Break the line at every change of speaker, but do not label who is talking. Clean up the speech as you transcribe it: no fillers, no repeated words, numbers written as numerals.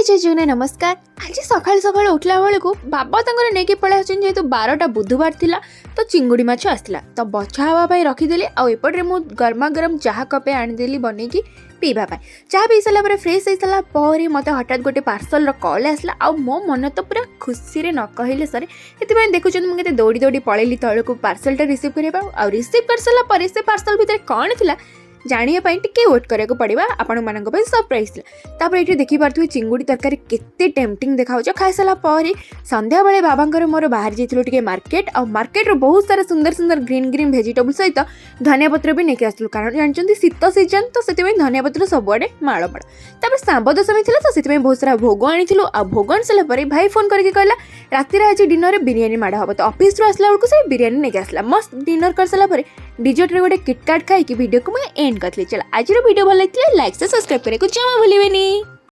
High, ଜୟ, ନମସ୍କାର। ଆଜି ସକାଳୁ ସକାଳୁ ଉଠିଲା ବେଳକୁ ବାବା ତାଙ୍କର ନେଇକି ପଳେଇ ଆସୁଛନ୍ତି। ଯେହେତୁ ବାରଟା ବୁଧବାର ଥିଲା, ତ ଚିଙ୍ଗୁଡ଼ି ମାଛ ଆସିଥିଲା, ତ ବଛା ହେବା ପାଇଁ ରଖିଦେଲି। ଆଉ ଏପଟରେ ମୁଁ ଗରମା ଗରମ ଚାହା କପେ ଆଣିଦେଲି ବନେଇକି ପିଇବା ପାଇଁ। ଚାହା ପିଇ ସାରିଲା ପରେ, ଫ୍ରେଶ୍ ହେଇସାରିଲା ପରେ ମୋତେ ହଠାତ୍ ଗୋଟେ ପାର୍ସଲର କଲ୍ ଆସିଲା। ଆଉ ମୋ ମନ ତ ପୁରା ଖୁସିରେ ନ କହିଲେ ସରେ। ସେଥିପାଇଁ ଦେଖୁଛନ୍ତି, ମୁଁ କେତେ ଦୌଡ଼ି ଦୌଡ଼ି ପଳେଇଲି ତଳକୁ ପାର୍ସଲଟା ରିସିଭ୍ କରିବା ପାଇଁ। ଆଉ ରିସିଭ୍ କରିସାରିଲା ପରେ ସେ ପାର୍ସଲ ଭିତରେ କ'ଣ ଥିଲା ଜାଣିବା ପାଇଁ ଟିକେ ୱେଟ୍ କରିବାକୁ ପଡ଼ିବ, ଆପଣମାନଙ୍କ ପାଇଁ ସରପ୍ରାଇଜ୍ ଥିଲା। ତାପରେ ଏଇଠି ଦେଖିପାରୁଥିବେ, ଚିଙ୍ଗୁଡ଼ି ତରକାରୀ କେତେ ଟେମ୍ପଟିଂ ଦେଖାଯାଉଛି। ଖାଇସାରିଲା ପରେ ସନ୍ଧ୍ୟାବେଳେ ବାବାଙ୍କର ମୋର ବାହାରି ଯାଇଥିଲୁ ଟିକେ ମାର୍କେଟ। ଆଉ ମାର୍କେଟରୁ ବହୁତ ସାରା ସୁନ୍ଦର ସୁନ୍ଦର ଗ୍ରୀନ୍ ଗ୍ରୀନ୍ ଭେଜିଟେବୁଲ୍ ସହିତ ଧନିଆ ପତ୍ର ବି ନେଇକି ଆସିଥିଲୁ, କାରଣ ଜାଣିଛନ୍ତି, ଶୀତ ସିଜନ୍, ତ ସେଥିପାଇଁ ଧନିଆ ପତ୍ର ସବୁଆଡ଼େ ମାଳ ମାଳ। ତାପରେ ଶାମ୍ବ ଦଶମୀ ଥିଲା, ତ ସେଥିପାଇଁ ବହୁତ ସାରା ଭୋଗ ଆଣିଥିଲୁ। ଆଉ ଭୋଗ ଆଣି ସାରିଲା ପରେ ଭାଇ ଫୋନ୍ କରିକି କହିଲା, ରାତିରେ ଆଜି ଡିନରରେ ବିରିୟାନୀ ମାଡ଼ ହେବ। ତ ଅଫିସରୁ ଆସିଲା ବେଳକୁ ସେ ବିରିୟାନୀ ନେଇକି ଆସିଲା। ମସ୍ତ ଡିନର କରିସାରିଲା ପରେ ଡିଜର୍ଟରେ ଗୋଟେ କିଟକାଟ ଖାଇକି ଭିଡ଼ିଓକୁ ମୁଁ ଏଣ୍ଡ କରିଥିଲି। ଚାଲ, ଆଜିର ଭିଡ଼ିଓ ଭଲ ଲାଗିଥିଲେ ଲାଇକ୍, ସବସ୍କ୍ରାଇବ୍ କରିବାକୁ ଜମା ଭୁଲିବେନି।